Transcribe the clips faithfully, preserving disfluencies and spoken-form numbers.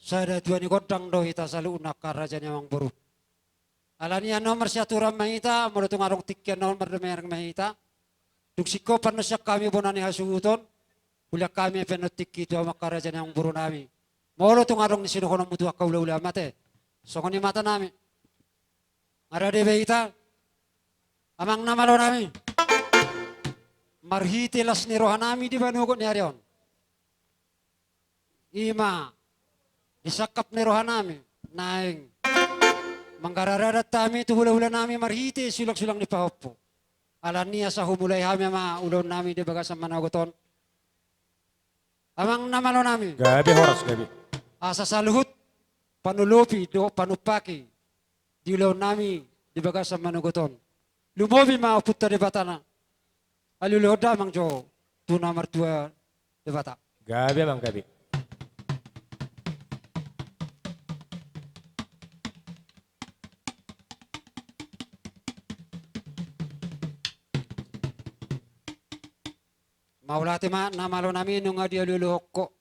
sada tua ni gondang do hita saluhutna angka raja ni amangboru. Alani i annon marsiaturan ma hita, molo tung adong tingki annon mardamean ma hita. Dung singkop annon sian hami bona ni hasuhuton, hulean hami pe annon tingki tu hamu angka raja ni amangboru nami. Molo tung adong na sidohononmu tu angka hulahula ma ate. Songon i ma hata nami. Nga rade be hita, amang na malo nami. Marhite las ni roha nami di manogot ni ari on, i ma di sangkap ni roha nami, naeng mangararadat hami tu hulahula nami marhite sulangsulang ni pahompu. Alani i asa humulai hami ma ulaon nami di bagasan manogot on. Amang na malo nami. Gabe horas, gabe. Asa saluhut panolopi dohot panumpaki di ulaon nami di bagasan manogot on, lumobi ma Ompunta Debata na, alualuhon damang jo tu na martua Debata. Gabe amang, gabe. Mauliate ma na malo nami, nunga dialualuhon ho.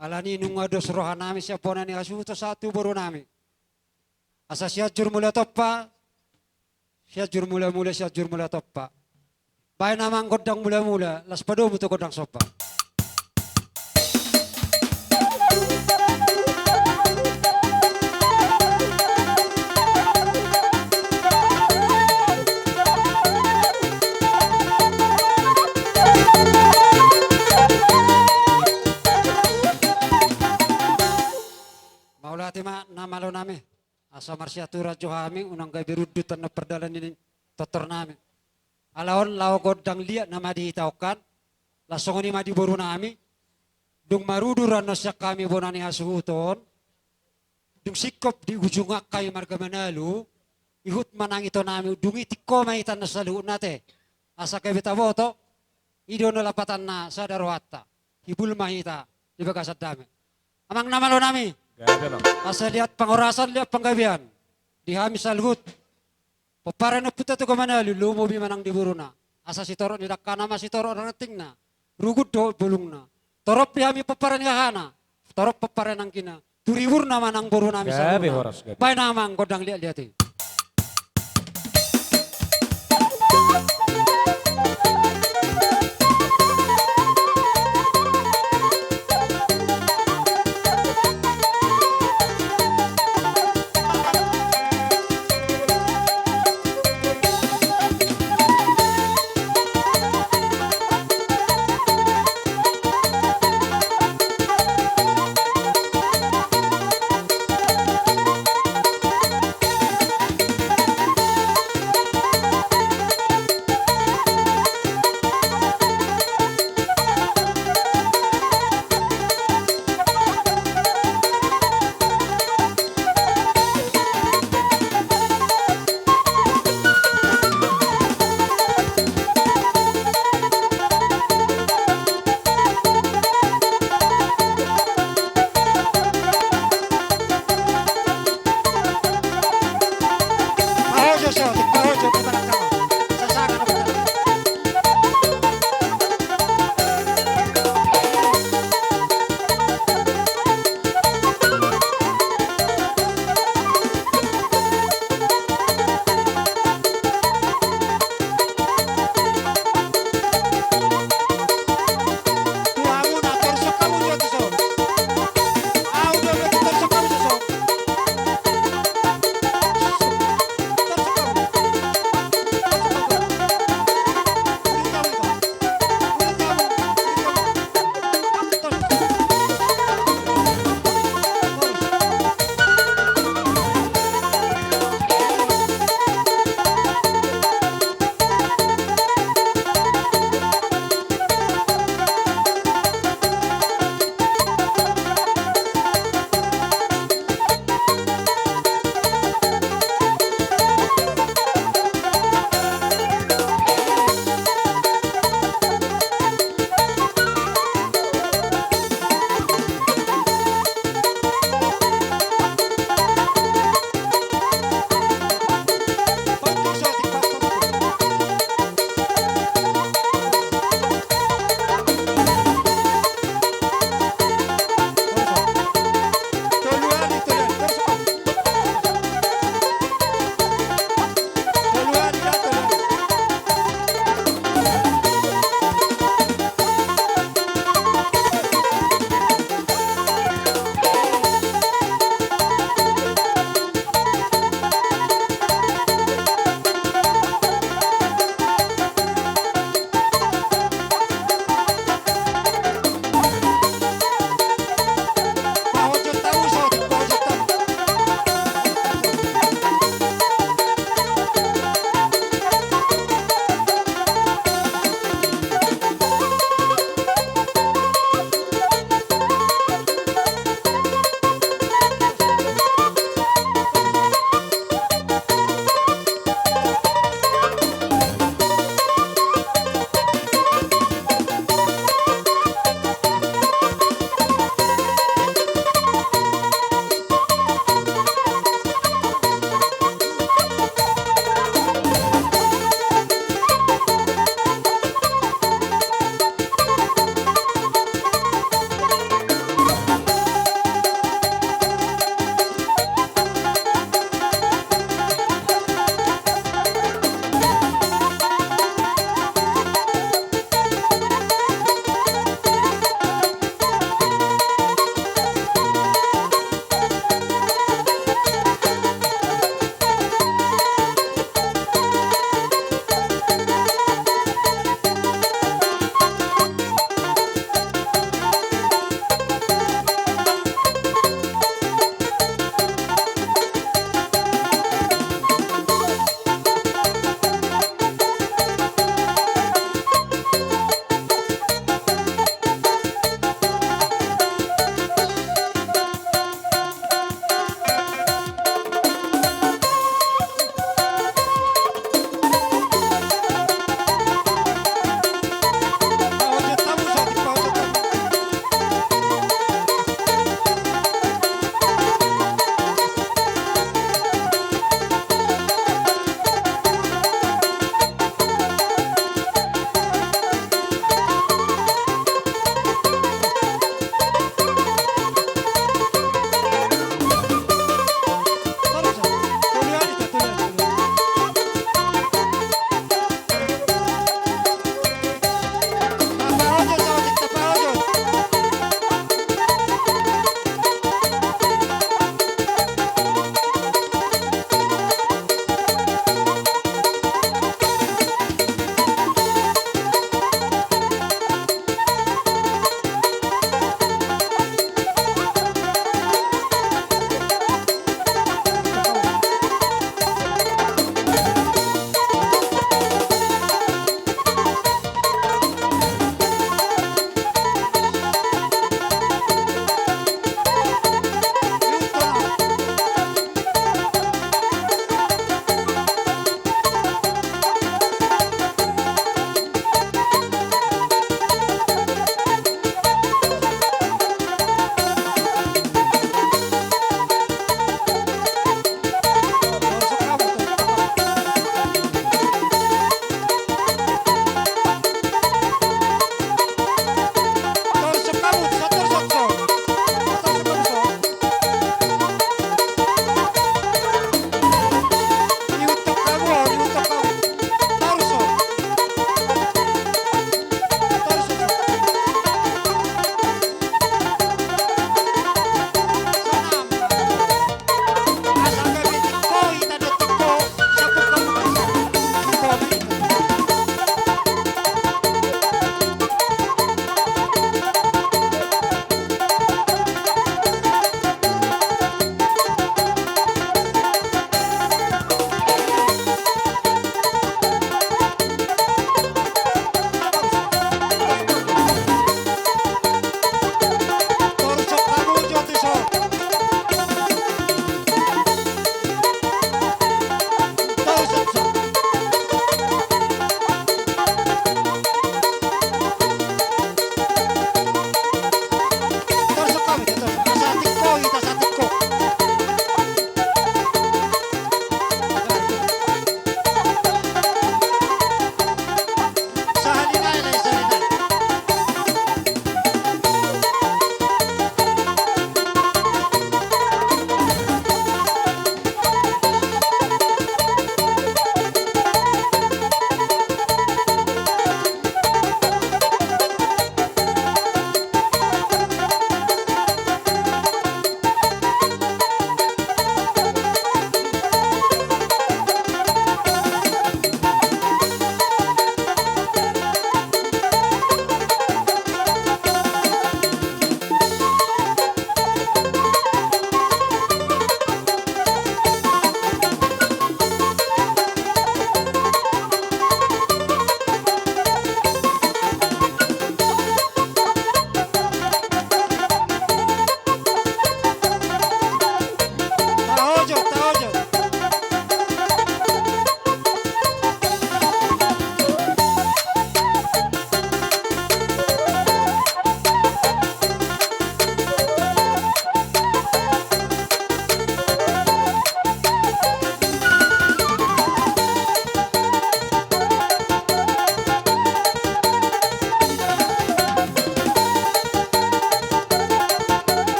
Alani i nunga dos roha nami sian bona ni hasuhuton sahat tu boru nami. Asa Sianjur Mula Tompa, Sianjur Mula Mula, Sianjur Mula Tompa. Baen amang gondang mula mula, laos padomu tu gondang somba. Mauliate ma na malo nami. Asa marsiaturan jo hami, unang gabe rundut annon pardalan ni tortor nami. Ala on laho gondang liat nama di hita on kan. Laos songon i ma di boru nami. Dung marudur annon sian hami bona ni hasuhuton, dung singkop di ujung an hami marga Manalu, ihut ma nang ito nami, dung i tingko ma hita annon saluhutna ate. Asa gabe taboto, i do na lapatanna sada rohanta. Hibul ma hita di bagasan dame. Amang na malo nami. Gabe, amang. Asa liat pangorasan, liat panggabean di hami saluhut. Pomparan ni Ompunta Toga Manalu, lumobi ma nang di boruna. Asa sitorop ni dangkana ma sitorop rantingna, rugun dohot bolungna. Torop di hami pomparan ni hahana, torop pomparan ni anggina. Turiburna ma nang boru nami. Gabe, saluhutna. Horas, gabe. Baen amang gondang liat-liat i.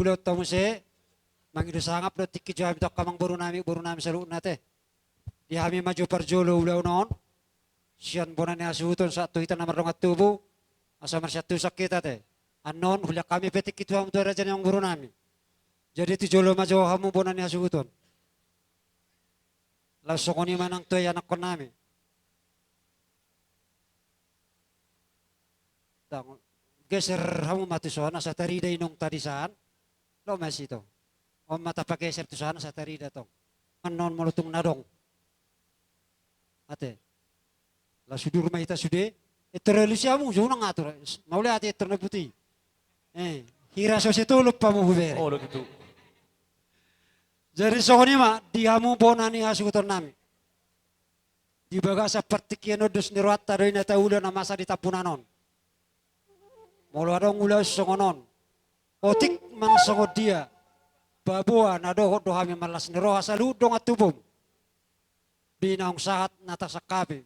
dohot hamu muse, mangido sangap dohot tingki jo hami tu angka amangboru nami, boru nami saluhutna ate. Di hami ma jo parjolo ulaon on, sian bona ni hasuhuton sahat tu hita na mardongan tubu, asa marsiantusan hita ate. Annon, hulean hami pe tingki tu hamu tu raja ni amangboru nami. Jadi tu jolo ma jo hamu bona ni hasuhuton. Laos songon i ma nang tu ianakhon nami. Tong, geser hamu ma tu son, asa tarida inongta di san. Laho ma sian i tong. On ma tapageser tu san, asa tarida tong. Annon molo tung na adong. Ate. Laos udur ma hita sude. Etor alusi hamu, jo unang atur. Mauliate etor na puti. Eh, hira so sitolop hamu hubere. Olo gitu. Jadi songon i ma, di hamu bona ni hasuhuton nami. Di bagasan partingkian on dos ni rohanta do i na taula na masa di Tambunan on. Molo adong ulaon songon on, otik manang songon dia, paboa na dohot do hami marlas ni roha saluhut dongan tubum. Di naung sahat na tasangkapi.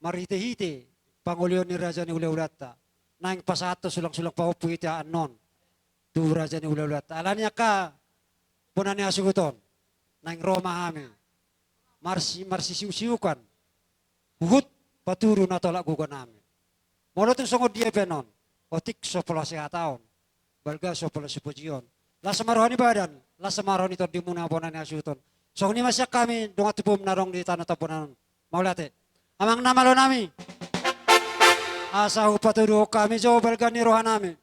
Marhitehite pangolihon ni raja ni hulahulanta. Naeng pasahathon sulangsulang pahompu hita annon. Tu raja ni hulahulanta. Alani angka bona ni hasuhuton. Naeng ro ma hami. Marsi, marsisiuksiukan. Huhut patudu na tolap gogo nami. Molo tung songon dia pe annon. Otik so pola sihataon. Balga so pola sipujion. Las ma roha ni badan. Las ma roha ni tondimuna bona ni hasuhuton. Songon i ma sian hami dongan tubum na adong di tano Tambunan on. Mauliate. Amang na malo nami. Asa hupatuduhon hami jo balga ni roha nami.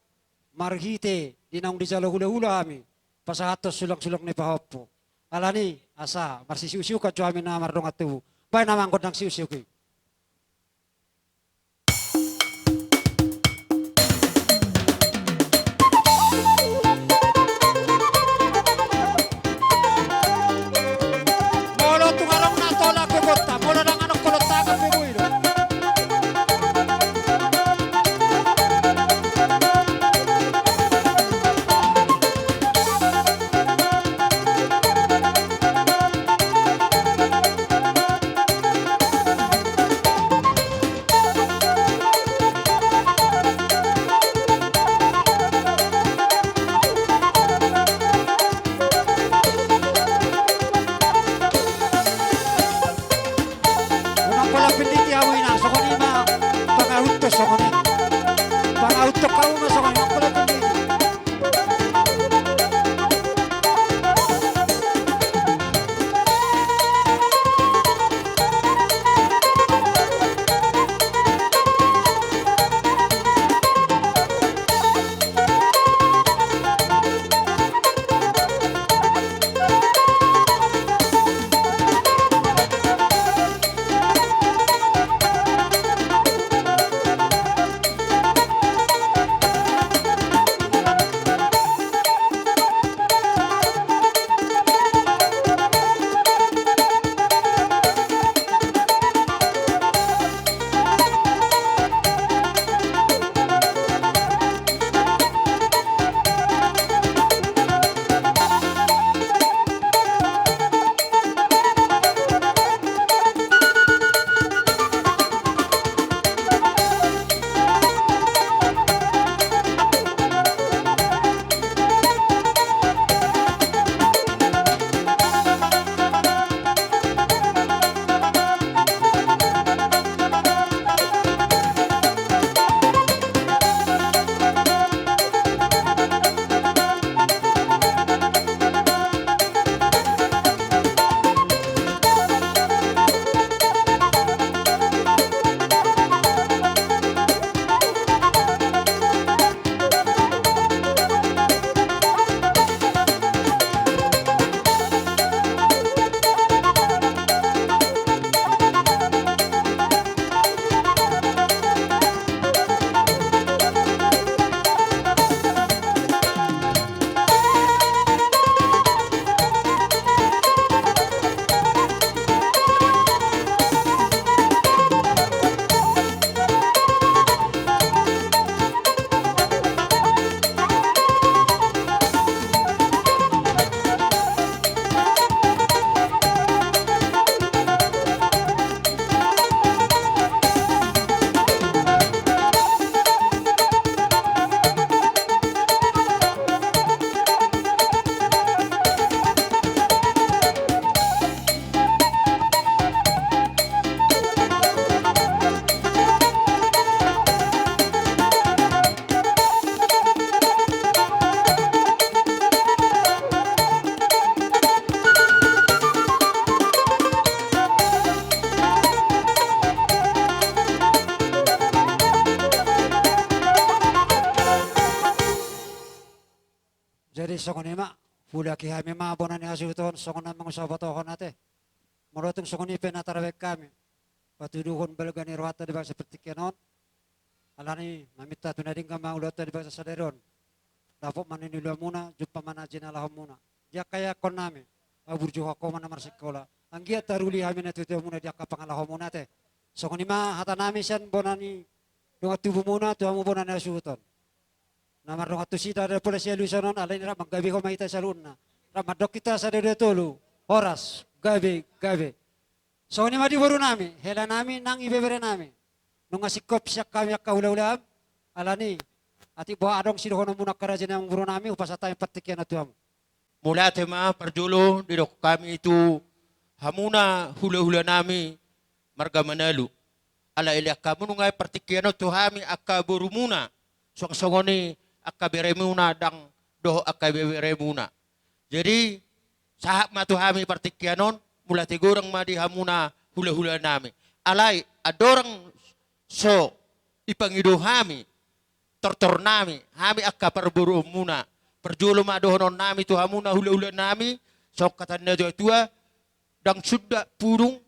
Marhite di naung dijalo hulahula hami. Pasahathon sulangsulang ni pahompu. Alani asa marsisiuksiukan jo hami na mardongan tubu. Baen amang gondang siuksiuk i. Molo tung adong na tolap gogonta, molo dang adong kolot tangan pe boi do. Songon i ma, huulaki hami ma bona ni hasuhuton songon na mangusabatohon ate. Molo tung songon i pe na tarbahen hami patuduhon balga ni rohanta di bagasan partingkian on. Alani maminta tu na denggan ma ulaonta di bagasan sadari on. Dapot ma na niulaonmuna, jumpa ma na jinalahonmuna. Di angka ianakhon nami, aburju ho ma na marsikola. Anggiat taruli hami na tuatua muna di angka pangalahomuna ate. Songon i ma hata nami sian bona ni dongan tubumuna tu hamu bona ni hasuhuton. Na mardongan tusi da pola sialuson on, alai rap manggabe ho ma hita saluhutna. Rap mandok hita sada dua tolu. Horas, gabe, gabe. Songon i ma di boru nami, hela nami nang ibebere nami. Nunga singkop sian hami angka hulahula, alani atik boha adong sidohononmuna angka raja ni amangboru nami, hupasahat hami partingkian on tu hamu. Mauliate ma parjolo didok hami tu hamuna hulahula nami marga Manalu. Ala dilean hamu nunga partingkian on tu hami angka borumuna, suang songon i angka beremuna ndang dohot angka ibeberemuna. Jadi sahat ma tu hami partingkian on, mauliate godang ma di hamuna hulahula nami. Alai andorang so dipangido hami tortor nami, hami angka parboruonmuna, parjolo ma dohonon nami tu hamuna hulahula nami, songon hata ni natuatua: Ndang sundat pudung,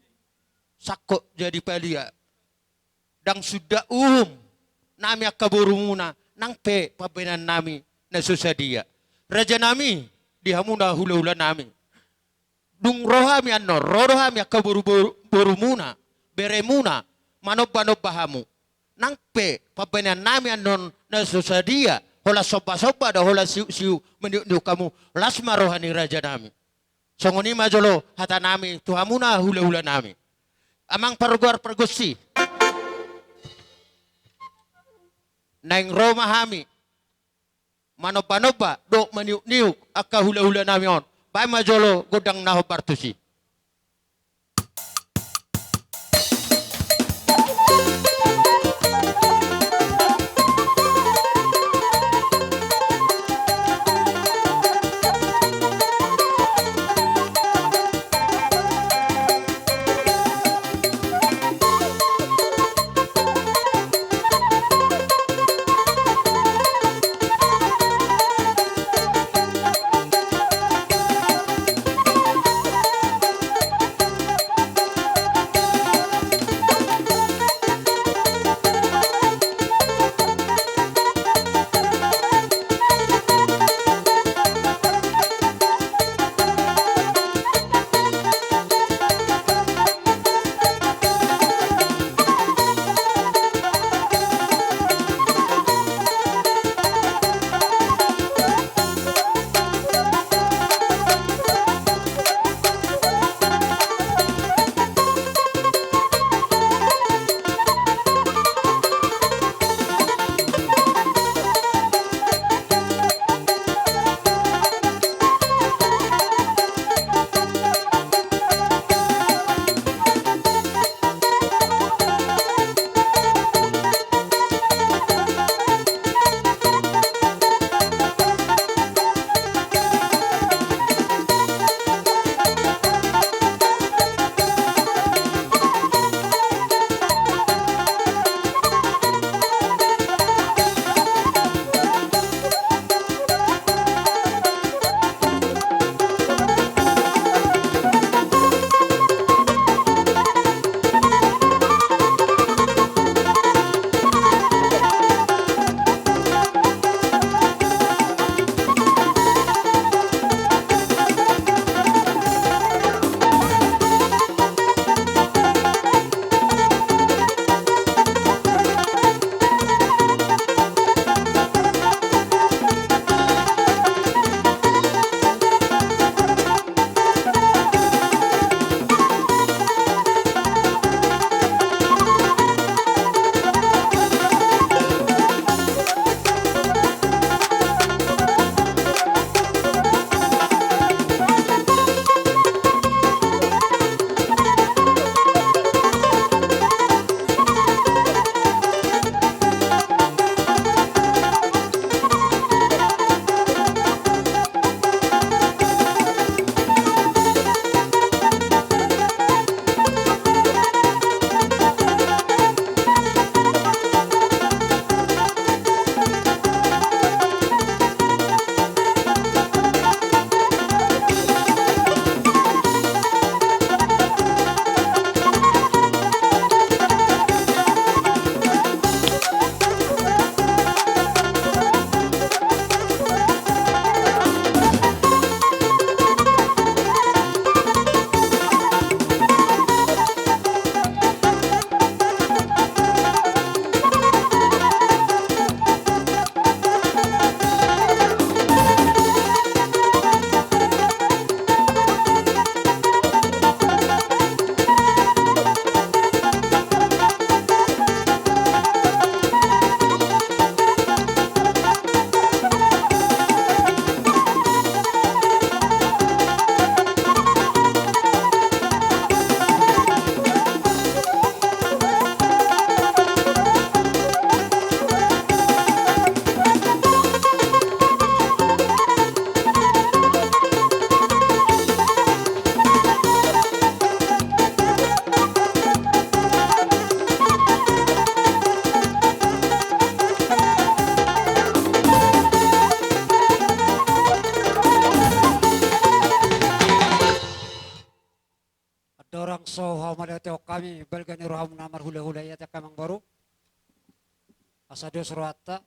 sangkot jadi palia. Ndang sundat uhum nami angka borumuna, nang pe pambahenan nami na so sadia. Raja nami, di hamuna hulahula nami, dung ro hami annon, ro do hami angka boru, boru, borumuna, beremuna, manombanomba hamu. Nang pe pambahenan nami annon na so sadia, holan sombasomba do, holan siuksiuk maniukniuk hamu, las ma roha ni raja nami. Songon i ma jolo hata nami tu hamuna hulahula nami. Amang pargoar pargonsi, naeng ro ma hami manombanomba dohot maniukniuk angka hulahula nami on. Baen ma jolo gondang na hombar tusi. Andorang so hamalehon hami balga ni rohamuna marhulahula i, ate angka amangboru, asa dos rohanta.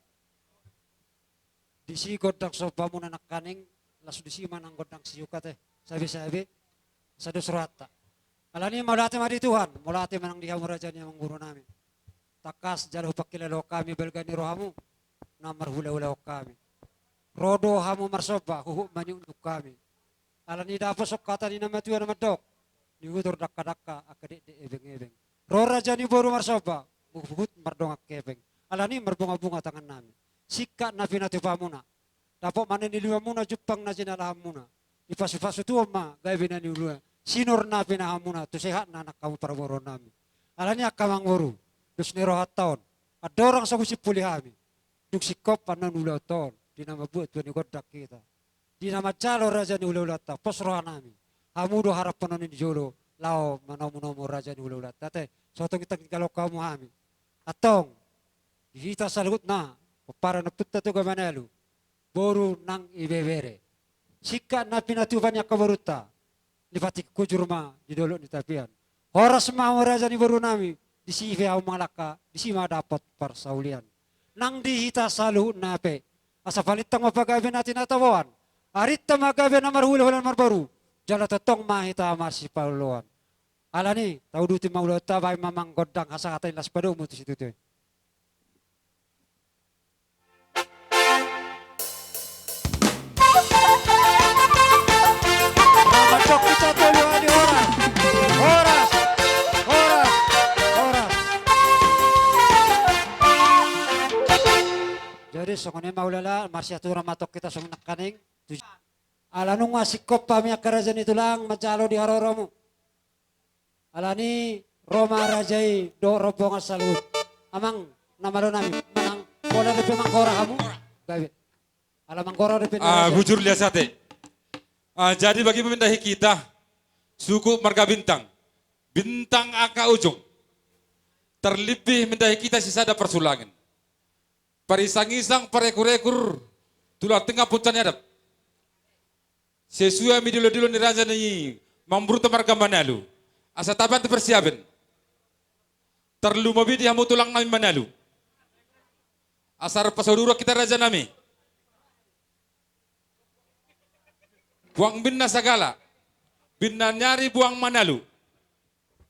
Disi gondang sombamuna nangkaning, laos disi ma nang gondang siuk, ate, sabe-sabe, asa dos rohanta. Alani mauliate ma di Tuhan, mauliate ma nang di hamu raja ni amangboru nami. Tangkas jala hupangkilalahon hami balga ni rohamu na marhulahulahon hami. Ro do hamu marsomba, huhut ma niunduk hami. Alani dapot songon hata ni na matua na mandok, niutur dangkadangka angka dekdek ebengebeng. Ro raja ni boru marsomba, huhut mardongan hepeng. Alani marbungabunga tangannami. Singkat na pinatupamuna, dapot ma na niluluanmuna, jumpang na jinalahanmuna. Dipasupasu Tuhan ma gabe na niuluna, sinur na pinahanmuna tu sehat na nang hamu parboruonnami. Alani angka amangboru, dos ni rohanta on, andorang so musimpuli hami, dung singkop annon ulaonta on, di na mambuat tua ni gondang hita, di na manjalo raja ni hulahulanta, pos rohanami. Hamu do harapanonnami di jolo, laho manomunomu raja ni hulahulanta, ate, so tongtong tinggalhon hamu hami. Antong, di hita saluhutna, pomparan ni Ompunta Toga Manalu, boru nang ibebere. Singkat na pinatupa ni angka borunta, lipat tingkujur ma di dolok ni tapian. Horas ma hamu raja ni borunami, disi pe hamu mangalangka, disi ma dapot parsaulian. Nang di hita saluhutna pe, asa palintang ma pagabe na tinataboan, arinta ma gabe na marhulahula marboru, jala tongtong ma hita masipaoloan. Alani, tauduti ma ulaonta, baen ma amang gondang hasahatan i, laos padomu tu situtu i. Horas, horas, horas, horas. Jadi songon i ma hulala, marsiaturan ma antong hita songon nangkaning. Ala nunga singkop hami angka raja ni tulang manjalo di haroromu. Alani ro ma raja i dohot rombongan saluhut. Amang na malonami, manang pola dope manggora hamu? Gabe. Ala manggora dope na raja i. Ah, bujur lias ate. Ah, jadi bagi mendahi kita, suku marga Bintang, Bintang angka ujung, terlebih mendahi kita sisada parsulangin. Parisangisang, parekurrekur, tulang tengah punca ni adat. Sesuai ma dilodilo ni raja ni amangborunta marga Manalu. Asa taban tu persiapan. Tarlumobi di hamu tulang nami Manalu. Asa rap pasaduran hita raja nami. Buang binna sagala. Binna ni ari buang Manalu.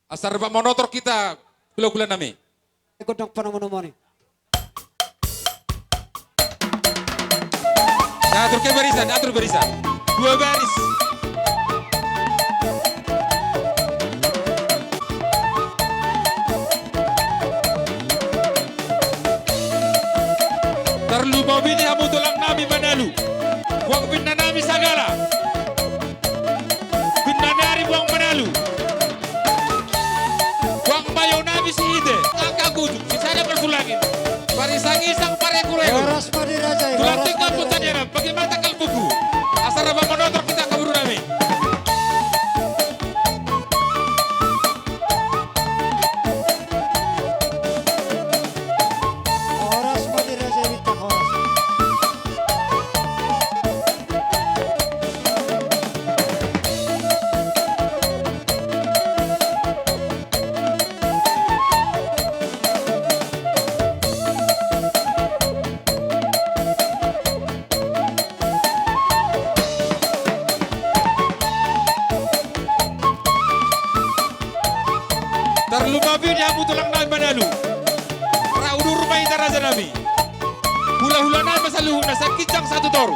Asa rap manortor hita hulahula nami. Gondang panomunomuon i. Atur ke barisan, atur barisan. Dua baris. Tarlumobi di hamu tulang nami Manalu. Buang binna nami sagala. Binna ni ari buang Manalu. Buang bayo nami Sihite. Angka ujung sisada parsulangin. Parisangisang, parekurrekur. Horas ma di raja i, tulang tengah punca ni adat, bagaimana tanggal buku. Asa rap manortor hita angka boru nami. Horas ma di raja i, Bintang, horas. Tarlumobi di hamu tulang nami Manalu. Rap udur ma hita raja nami. Hulahula nami saluhutna sian ginjang sahat tu toru.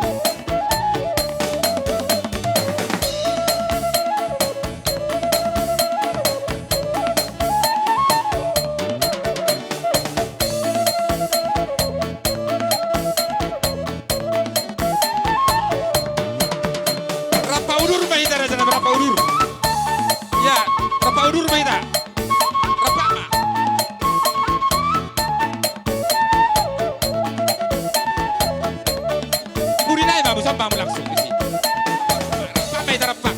Rap paudur ma hita raja nami, rap paudur. Ia, rap paudur ma hita. Rap ma. Budi nai ma, musam ma langsung disi. Rap ma hita, rap ma.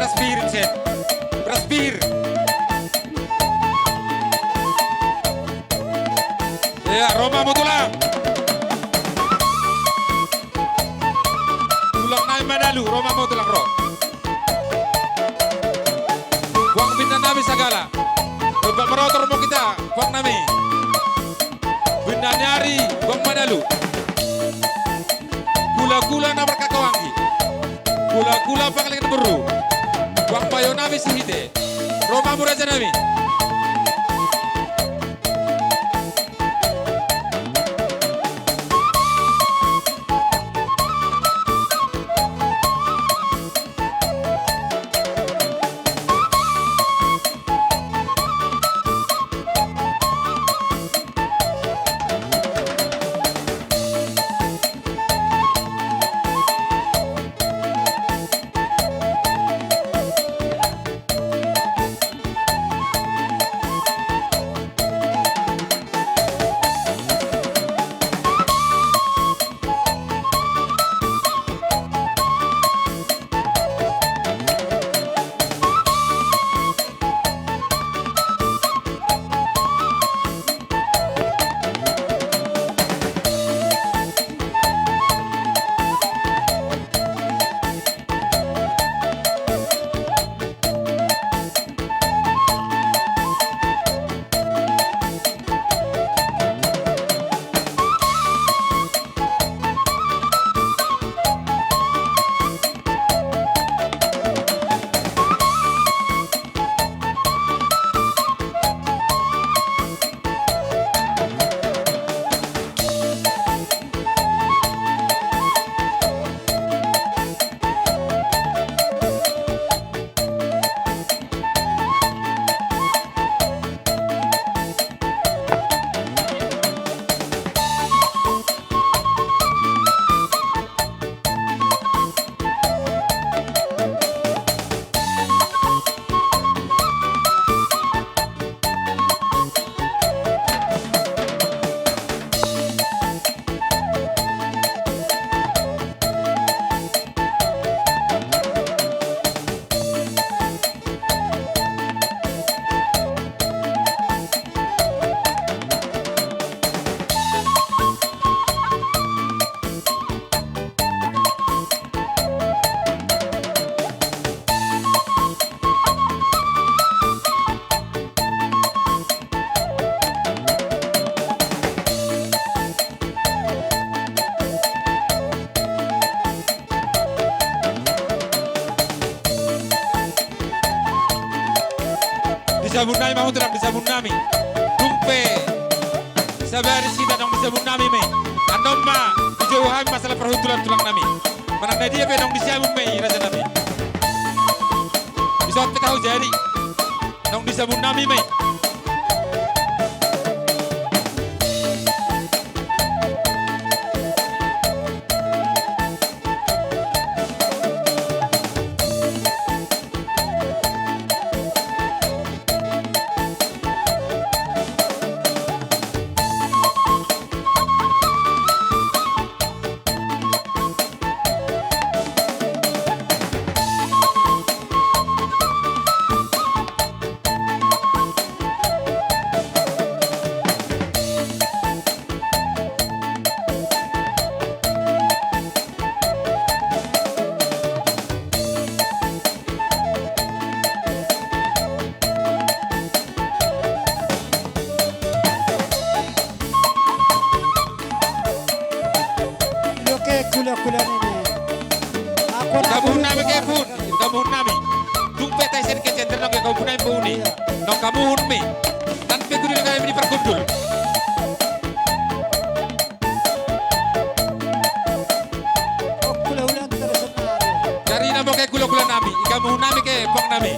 Beras pir, Sen. Beras pir. Ia, ro ma hamu tulang. Tulang nami Manalu, ro ma hamu tulang ro. Puang binnanami sagala. Dompak marotor ma hita, puang nami. Binnanami ari, puang Manalu. Gulagula na markakao anggi. Gulagula pangalengan boru. Puang bayonami Sihite. Ro ma hamu rajanami. Di jabun nami ma hamu tulang, di jabun nami. Dung pe sabar sita, naung di jabun nami ma i. Annon ma dijou hami masalah parhundulan tulang nami. Manang na dia pe naung di jabun ma i raja nami. Bisa pe tahu jadi. Naung di jabun nami ma i. Oke, kula-kula nini. Aku na hamuhut nami ke pun, hamuhut nami. Dung pe tahe sian kecender nang ke hamuhut nami pun i. Iya. Nang hamuhut mi. Tan pe guru nami di pargundul. Jari na boke kula-kula nami, i hamuhut nami ke puang nami.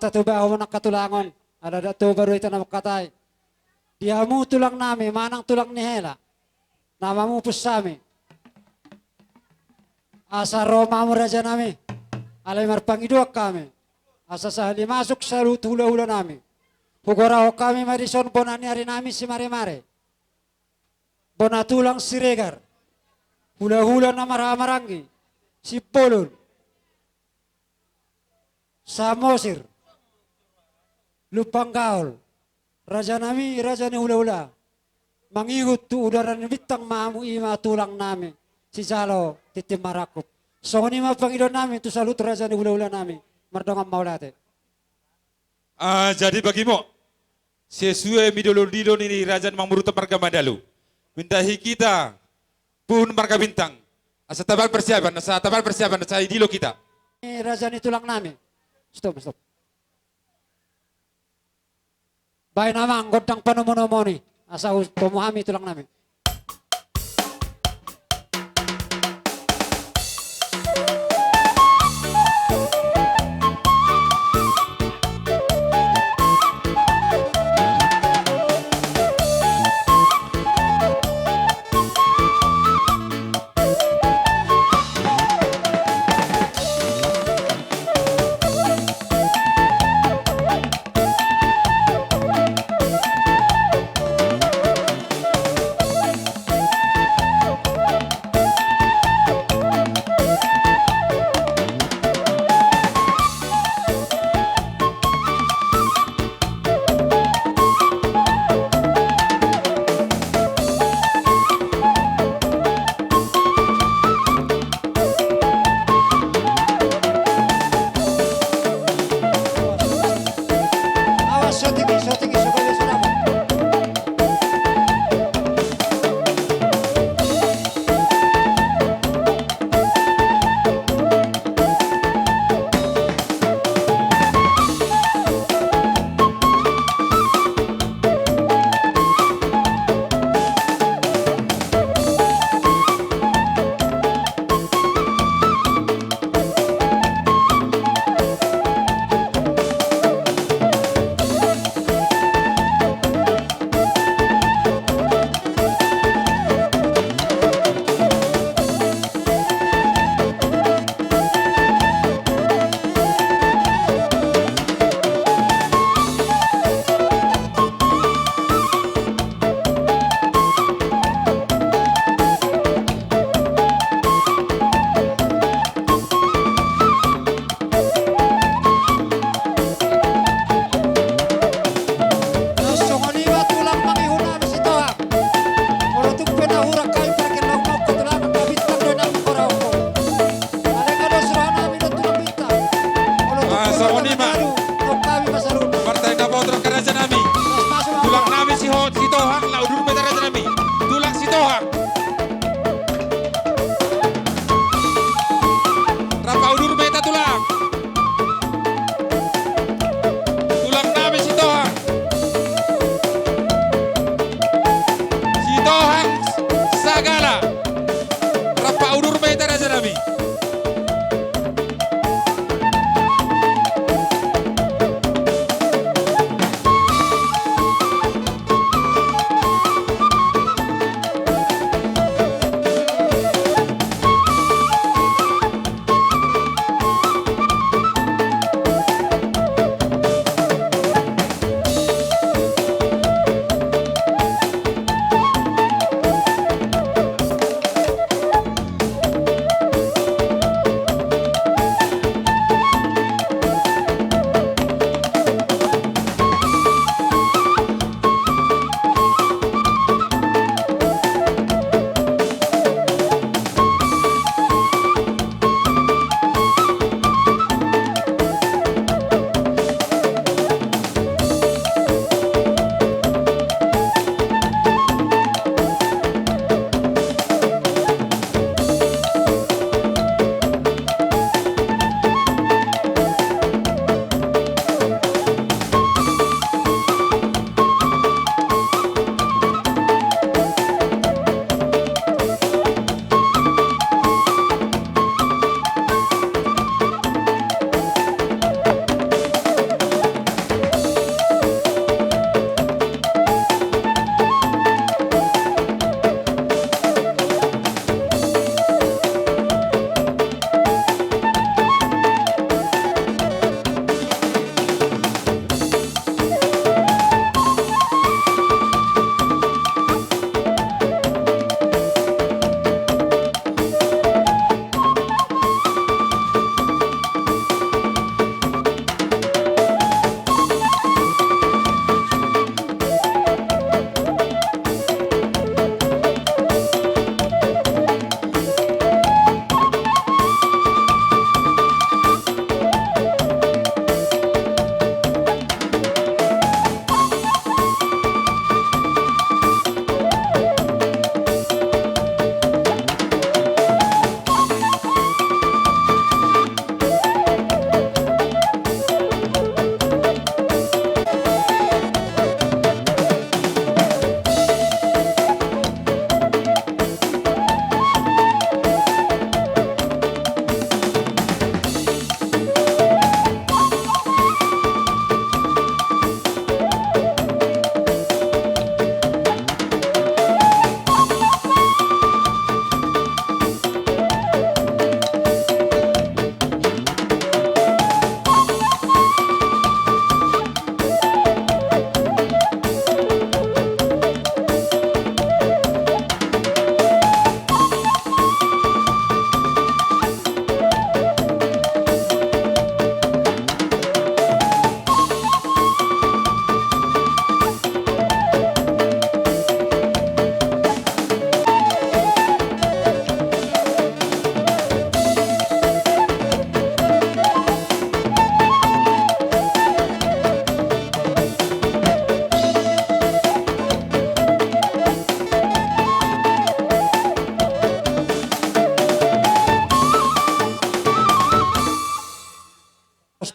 Tuba hamu nang hatulangon, ala ndang tuba do hita na mangkatai. Di hamu tulang nami manang tulang ni hela na mamupus hami, asa ro ma hamu raja nami. Alai marpangidoan hami asa sahali masuk saluhut hulahula nami, hugorahon hami ma dison bona ni ari nami Simaremare, bona tulang Siregar, hulahula na marhahamaranggi, Simbolon, Samosir, Lumban Gaol, raja nami raja ni hulahula. Mangihut tu udara ni bintang ma hamu, i ma tulang nami sijalo tintin marangkup. Songon i ma pangidoan nami tu saluhut raja ni hulahula nami. Mardongan mauliate. Ah, jadi bagimo, sesuai ma i dolondilo ni raja Manurung marga Mandalu, minta hita puhun marga Bintang, asa tabal persiapan, asa tabal persiapan, asa idilo hita. Ni raja ni tulang nami. Stop, stop. Baen amang gondang panomunomuni asa hutomu hami tulang nami.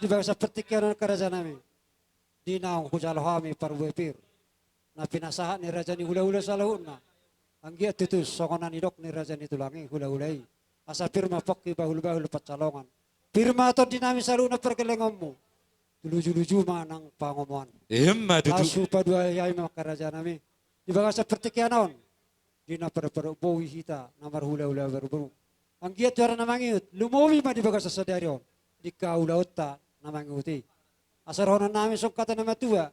Di bagasan partingkian on, angka raja nami, di naung hujalo hami parbue pir na pinasahat ni raja ni hulahula saluhutna, anggiat tutu songon na nidok ni raja ni tulang i, hulahula i, asa pir ma pongki, bahulbahul pansalongan, pir ma tondi nami saluhutna pargellengonmu, tu lujuluju ma nang pangomoan. Emma tutu. Laos hupaduahon hami ma, angka raja nami, di bagasan partingkian on, di na padompadopan bohi hita na marhulahula marboru, anggiat tu hita na mangihut, lumobi ma di bagasan sadari on, di angka ulaonta na mangihut i. Asa dohonon nami songon hata ni natuatua: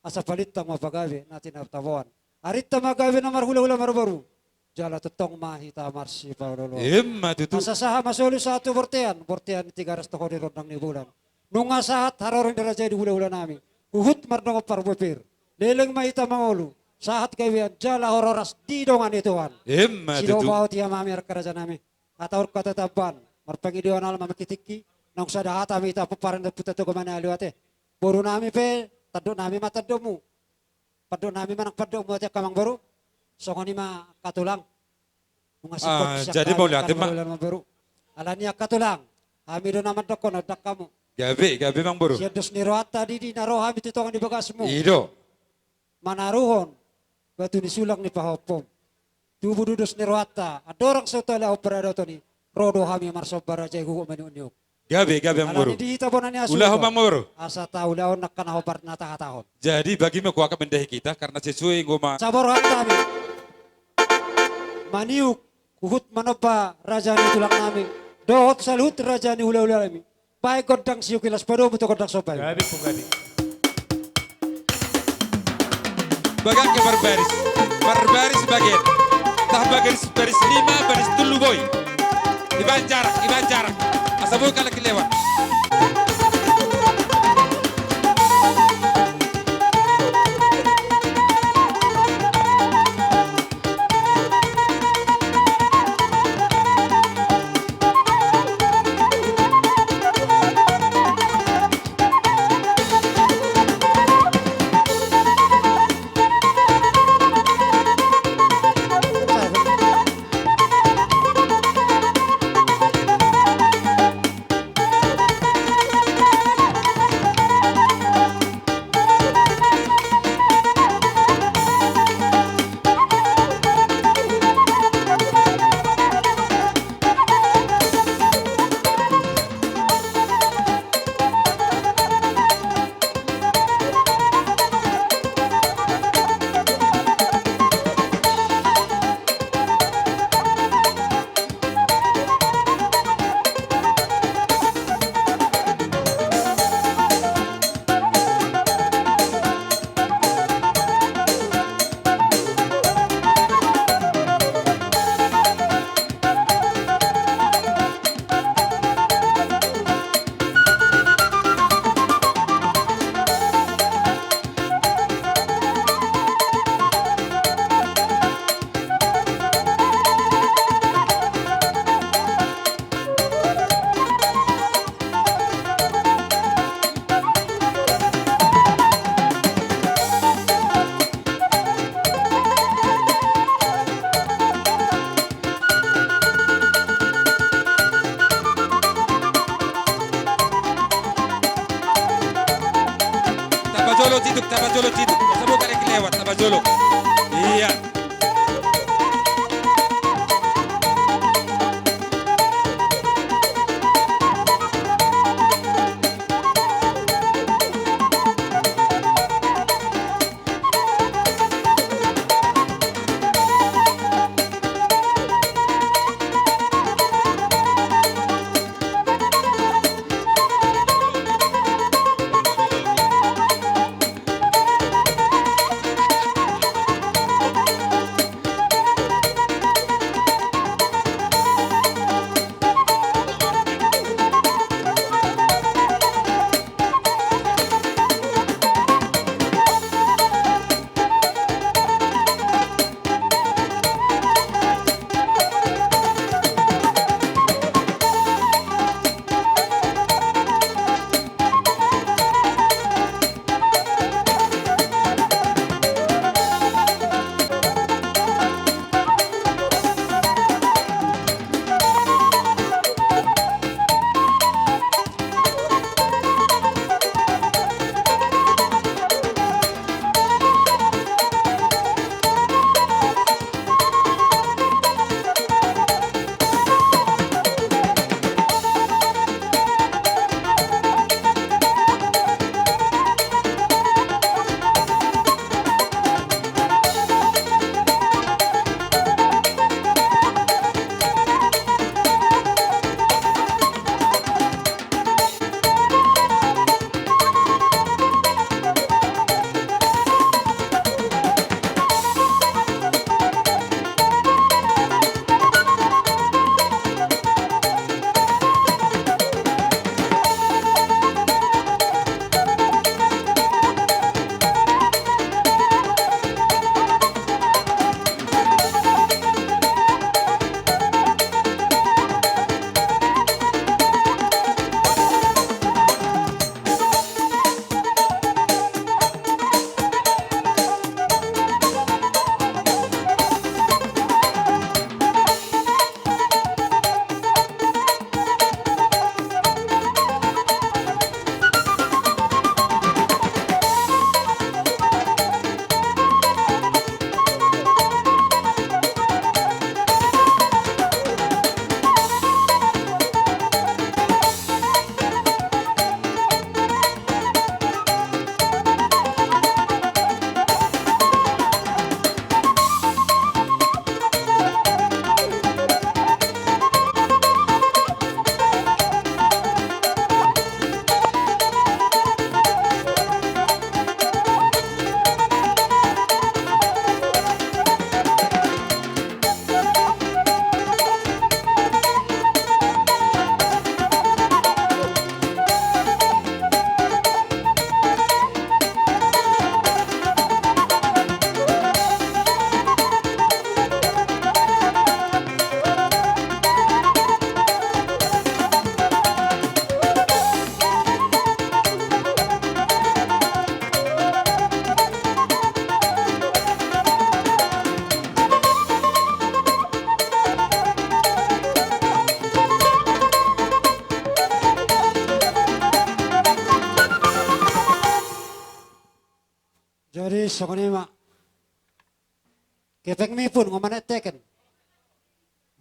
Asa palintang ma pagabe na tinataboan, arinta ma gabe na marhulahula marboru, jala tongtong ma hita marsipaolooloan. Emma tutu. Asa sahat ma solu sahat tu bontean, bontean ni Tigaras, toho di rondang ni bulan. Nunga sahat haroro ni raja i di hulahula nami, huhut mardongan parbue pir, leleng ma hita mangolu, sahat gabean jala horas di dongan ni Tuhan. Emma tutu. Sidobau ti hamami, angka raja nami. Hata on hata tamban, marpangidoan alai ma tingki, naung sada hata ma hita pomparan, dapotan tu gomani aliwate. Boru nami pe, tandok nami ma tandokmu, pandok nami ma nang pandokmu, ate angka amangboru. Songon i ma angka tulang. Nunga singkop. Ah, sian jadi hami mauliate ma, amangboru. Alani i angka tulang, hami do na mandokkon, ondang hamu. Gabe, gabe amangboru. Sian dos ni rohanta, di, di na ro hami tu tonga ni bagasmu. I do. Manaruhon batu ni sulang ni pahompom. Tubu do dos ni rohanta, andorang so tolap paradaton i, ro do hami marsomba raja i huhut maniukniuk. Gabe, gabe amangboru. Alani di hita bona ni hasuhuton, ulahon ma amangboru. Asa taulahon angka na hombar na tahatahon. Jadi bagi ma, kuakap mendahi kita, karena sesuai ngoma. Sabar rohanta nami maniuk huhut manomba raja ni tulang nami dohot saluhut raja ni hulahula nami. Baen gondang siuki, laos padomu tu gondang somba i. Gabe, gabe. Bagak ke marbaris, marbaris bagen. Tah baris, baris lima, baris tolu boi. Ibaen jarak, ibaen jarak. Asa boi halak i lewat. Songon i ma. Kepengmi pun, nga manat teken.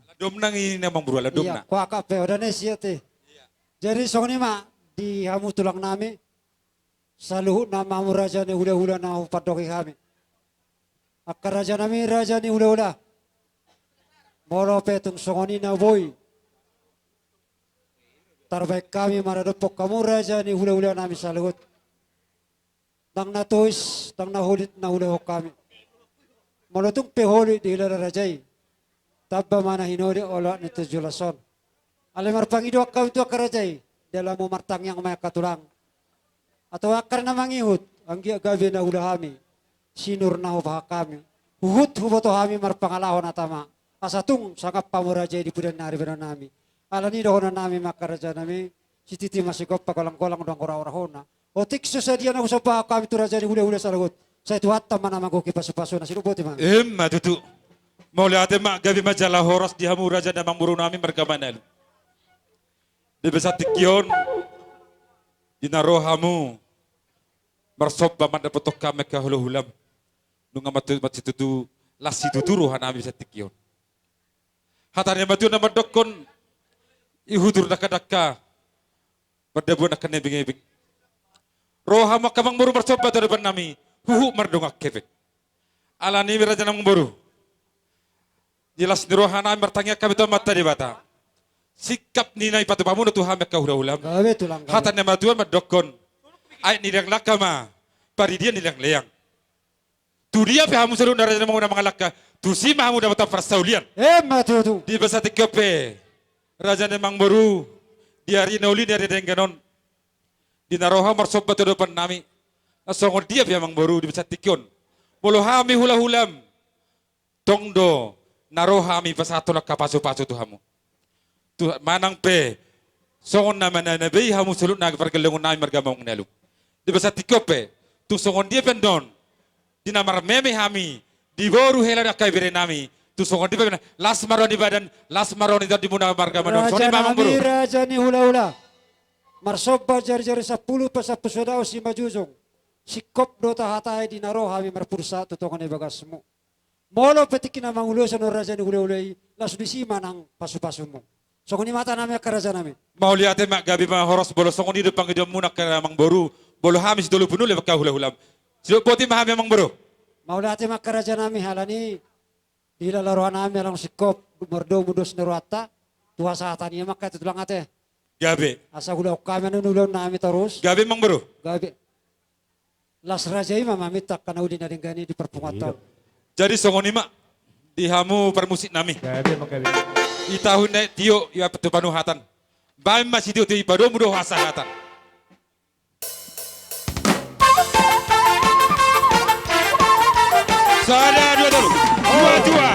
Ala domna i, Amangboru, ala domna. Iya, kuakap pe, oda na sia te. Jadi songon i ma, di hamu tulang nami, saluhutna ma hamu raja ni hulahula na hupandoki hami. Angka raja nami, raja ni hulahula. Molo pe tung songon i na boi tarbaen hami maradophon hamu raja ni hulahula nami saluhut. Ndang na tois, ndang na holit na hulehon hami. Molo tung pe holit dihilala raja i, tamba ma na hinoding oloan ni Tujulason. Alai marpangidoan hami tu angka raja i, dalamu martangiang ma i angka tulang. Atau angka na mangihut, anggiat gabe na huula hami sinur na hubahen hami. Huhut huboto hami marpangalaho na tama. Asa tung sangap hamu raja i di pudian ni ari bahenon nami. Alani i dohonon nami ma angka raja nami, sititi ma sigompa, golanggolang do anggo raorahona. Otik so sadia na husombahon hami tu raja ni hulahula saluhut. Sai Tuhanta ma na manggohi pasupasuna, sidok boti ma. Emma tutu. Mauliate ma, gabe ma jala horas di hamu raja ni Amangboru nami marga Manalu. Di bagasan tingki on, di na ro hamu marsomba mandapothon hami angka hulahulam. Nunga matu-, mansitutu, las situtu roha nami di bagasan tingki on. Hata ni natuatua na mandokkon, ihutur dangkadangka, mandabuan angka na ebengebeng. Ro hamu angka Amangboru marsomba tu adopan nami, huhut mardongan hepeng. Alani i raja ni Amangboru, di las ni roha nami martangiang hami tu Amanta Debata. Singkap ni na ipatupa muna tu hami angka hulahulam. Gabe tulang, gabe. Hata ni natuatua mandokkon, aek ni leanglangka ma paridian ni leangleang. Tudia pe hamu saluhutna raja ni Amangboru na mangalangka, tusi ma hamu dapotan parsaulian. Emma tutu. Di bagasan tingki on pe, raja ni Amangboru, di ari na uli ni ari denggan on, di na ro hamu marsomba tu adopan nami, songon dia pe Amangboru di bagasan tingki on, molo hami hulahulam, tong do na ro hami pasahathon angka pasupasu tu hamu. Tu manang pe songon na manang na be i hamu saluhutna pargellengon nami marga Amangboru Manalu. Di bagasan tingki on pe, tung songon dia pe annon, di na marmeme hami, di boru hela dohot angka ibebere nami, tung songon dia pe annon, las ma roha ni badan, las ma roha ni tondimuna marga Manalu. Songon i ma Amangboru. Raja nami, raja ni hulahula. Marsomba jarijari sampulu, pasampulu sada, simanjujung. Singkop do tahatai di na ro hami marpudun sahat tu tonga ni bagasmu. Molo pe tingki na mangulosi annon raja ni hulahula i, las disi ma nang pasupasumu. Songon i ma hata nami angka raja nami. Mauliate ma, gabe ma horas, molo songon i do pangidoanmuna angka Amangboru, molo hami sitolu pun uli angka hulahulam, sidok boti ma hami Amangboru. Mauliate ma angka raja nami, alani i dihilala roha nami ala naung singkop mardomu dos ni rohanta, tu hasahatan i ma angka tulang ate. Gabe. Asa ulaon hami annon ulaon nami torus. Gabe Amangboru. Gabe. Las raja i ma maminta angka na uli na denggan i di parpunguanta on. Jadi songon i ma di hamu parmusik nami. Gabe ma, gabe. Di taon na tio i apa tu panuhatan. Baen ma sitio-tio i padomu do hasahatan. Sada, dua, tolu. Dua tua.